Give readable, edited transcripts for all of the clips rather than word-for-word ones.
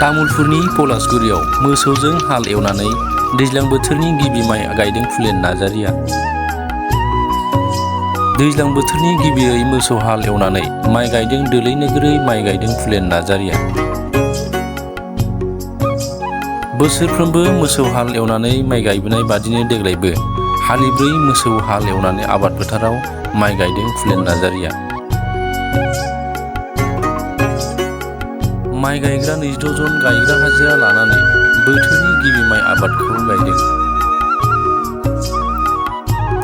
तामुलपुरनि पलासगुरियाव मोसौजों हाल एवनानै दैज्लां बोथोरनि गिबि माइ गायदों फुलेन नार्जारिया। दैज्लां बोथोरनि गिबियै मोसौ हाल एवनानै माइ गायदों दोलै नोगोरै माइ गायदों फुलेन नार्जारिया। बोसोरफ्रोमबो मोसौ हाल एवनानै माइ गायबोनाय बादिनो देग्लायबो हालिब्रै मोसौ हाल एवनानै आबाद फोथाराव माइ गायदों फुलेन नार्जारिया। माइ गायग्रा 26 जन गायग्रा हाजिरा लानानै बोथोरनि गिबि माइ आबादखौ गायदों।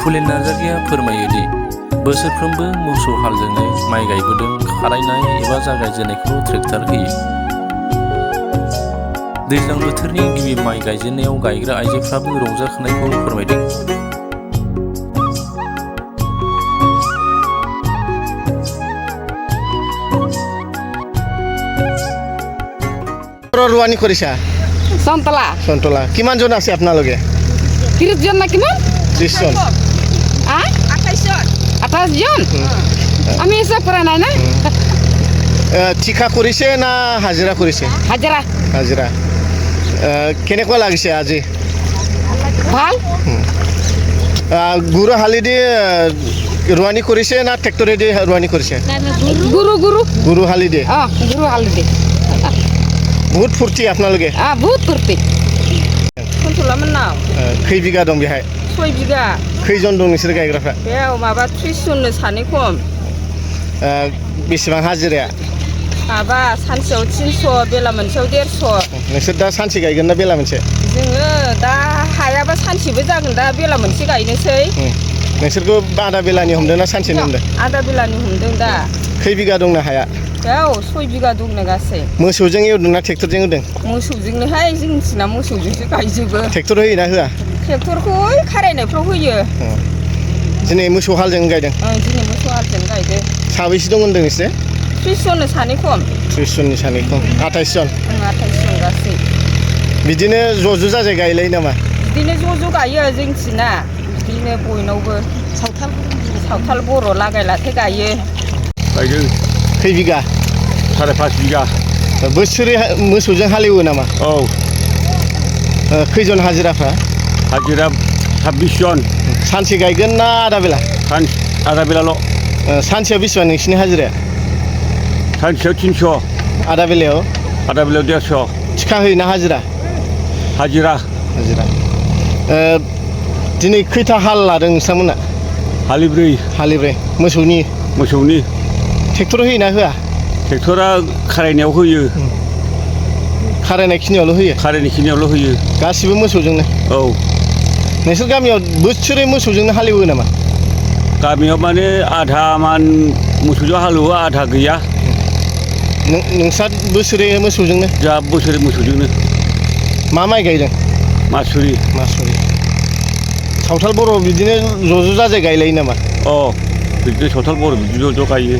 फुलेन नार्जारिया फोरमायोदि बोसोरफ्रोमबो मोसौ हालजोंनो माइ गायबोदों, खारायनाय एबा जागायजेननायखौ ट्रेक्टर होयो। दैज्लां बोथोरनि गिबि माइ गायजेननायाव गायग्रा आइजोफ्राबो रंजाखांनायखौ फोरमायदों। ৰোৱানি কৰিছা? সন্তলা কিমান জন আছে আপোনালোকে? 30 জন না কিমান? 30 জন। 28 জন। আমি হিসাব কৰা নাই না। ঠিকা কৰিছে না হাজিৰা কৰিছে? হাজিৰা। কেনেকুৱা লাগিছে আজি? ভাল। গুৰু হালিদি ৰোৱানি কৰিছে না ট্ৰেক্টৰেদি ৰোৱানি কৰিছে? গুৰু হালিদি। গুৰু হালিদি। बहुत फुर्ति आपनालोगे? बहुत फुर्ति। सन्तलामोन नाव। खै बिगा दं बेहाय? 6 बिगा। खैजन दं नोंसोर गायग्राफ्रा? बेयाव माबा 30 जननो सानै खम। बेसेबां हाजिराया? माबा सानसेयाव 300, बेला मोनसेयाव 150। नोंसोर दा सानसे गायगोन ना बेला मोनसे? जोङो दा हायाबा सानसेबो जागोन, दा बेला मोनसे गायनोसै। नोंसोरखौ आधा बेलानि हमदों ना सानसेनि हमदों? आधा बेलानि हमदों दा। खै बिगा दंना हाया? बेयाव 6 बिगा दंनो गासै। मोसौजों एवदों ना ट्रेक्टरजों एवदों? मोसौजोंनोहाय, जोंनिथिना मोसौजोंसो गायजोबो। ट्रेक्टर होयोना होआ? ट्रेक्टरखौ खारायनायफ्राव होयो। दिनै मोसौ हालजों गायदों? दिनै मोसौ हालजों गायदों। साबैसे दं होनदों नोंसोर? 30 जननो सानै खम। 30 जननि सानै खम। 28 जन। 28 जन गासै। बिदिनो ज' जाजाय गायलायो नामा? बिदिनो ज' गायो जोंथिना। बिदिनो बयनावबो सावथाल बर' लागायलाथाय गायो। गायदों। खै बिगा? 5.5 बिगा। बोसोरै मोसौजों हालेवो नामा? औ। खैजन हाजिराफ्रा? हाजिरा 26 जन। सानसे गायगोन ना आधा बेला? आधा बेलाल'। सानसेयाव बेसेबां नोंसिनि हाजिराया? सानसेयाव 300। आधा बेलायाव? आधा बेलायाव 150। थिखा होयोना हाजिरा? हाजिरा। दिनै खैथा हाल लादों नोंथांमोना? हालिब्रै। मोसौनि? ट्रेक्टर होयोना होआ? ट्रेक्टरा खारायनायाव होयो। खारायनाय खिनियावल' होयो? गासिबो मोसौजोंनो? औ। नोंसोर गामियाव बोसोरै मोसौजोंनो हालेवो नामा? गामियाव माने आधा मान मोसौजों हालेवो, आधा गैया। नोंस्रा बोसोरै मोसौजोंनो? जोंहा बोसोरै मोसौजोंनो। मा माइ गायदों? मासुरि। सावथाल बर' बिदिनो ज' जाजाय गायलायो नामा? बिदिनो सावथाल बर' बिदिनो ज' गायो।